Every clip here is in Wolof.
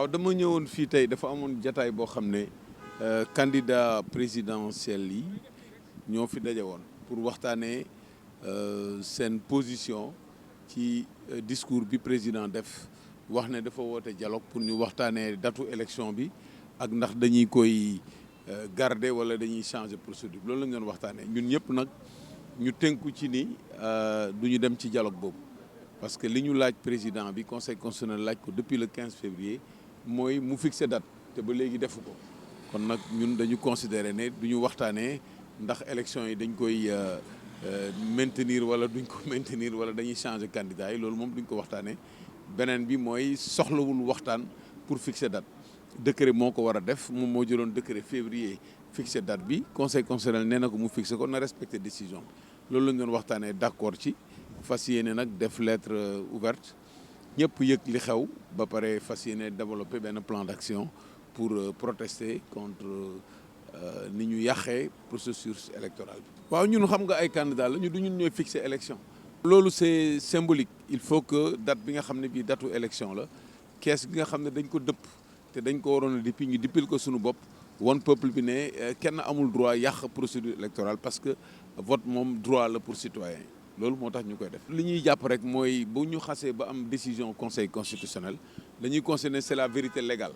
waaw dama ñëwoon fii tey dafa amoon jataay boo xam ne candidat présidentiel yi ñoo fi daje woon pour waxtaanee seen position ci discours bi président def wax ne dafa woote dialogue pour ñu waxtaanee datu élection bi ak ndax dañuy koy garder wala dañuy changer procédure loolu la ñu doon waxtaanee ñun ñëpp nag ñu tënku ci ni du ñu dem ci dialogue boobu parce que li ñu laaj président bi conseil constitutionnel laaj ko depuis le 15 février mooy mu fixer date te ba léegi defu ko kon nag ñun dañu considérer ne du ñu waxtaanee ndax élection yi dañ koy maintenir wala duñ ko maintenir wala dañuy changer candidat yi loolu moom duñ ko waxtaanee beneen bi mooy soxlawul waxtaan pour fixer date décret moo ko war a def moom moo jëloon décret février fixer date bi conseil constitutionnel nee na ko mu fixer ko na respecter décision bi loolu lañ doon waxtaanee d'accord ci fas yéene nag def lettre ouverte ñëpp yëg li xew ba pare fas yéene développer benn plan d'action pour protester contre ni ñu yàqee processus électoral bi. waaw ñun xam nga ay candidats la ñu du ñun ñooy fixer élection. loolu c'est symbolique il faut que date bi nga xam ne bii datu élection la kees gi nga xam ne dañ ko dëpp te dañ ko waroon a dippi ñu dippil ko suñu bopp won peuple bi ne kenn amul droit yàq procédure électorale parce que vote moom droit la pour citoyen loolu moo tax ñu koy def. li ñuy jàpp rek mooy bu ñu xasee ba am décision conseil constitutionnel dañuy considérer c'est la vérité légale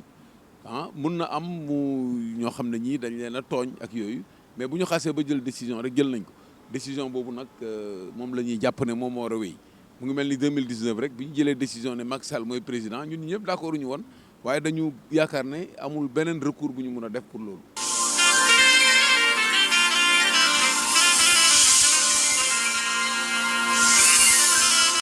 mun na am mu ñoo xam ne ñii dañ leen a tooñ ak yooyu mais bu ñu xasee ba jël décision rek jël nañ ko décision boobu nag moom la ñuy jàpp ne moom moo war a wéy mu ngi mel ni 2019 rek bi ñu jëlee décision ne Macky Sall mooy président ñun ñëpp d'accord ñu woon waaye dañu yaakaar ne amul beneen recours bu ñu mun a def pour loolu.